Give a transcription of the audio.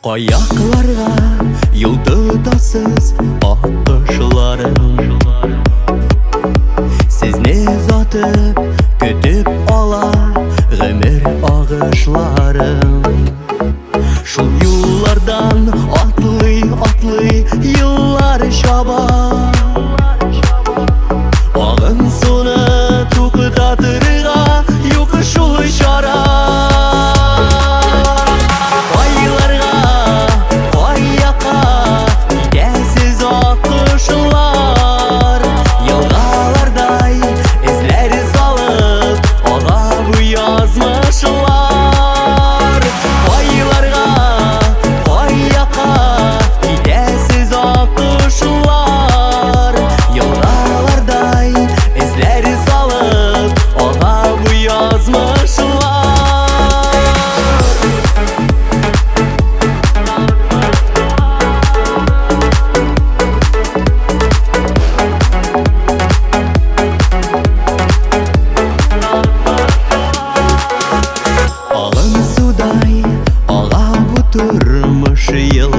Каякларга юл тотасыз, аккошларым? Сезне озатып, көтеп ала гомер агышларым. Шул юллардан атлый, атлый еллар чаба. Агын суны туктатырга юк шул чара. Кайларга, кай якка китәсез, аккошлар? Елгалардай эзләр салып ага бу язмышлар. Кайларга, кай якка китәсез, аккошлар? Елгалардай эзләр салып ага бу язмышлар. Агын судай ага бу тормыш еллары.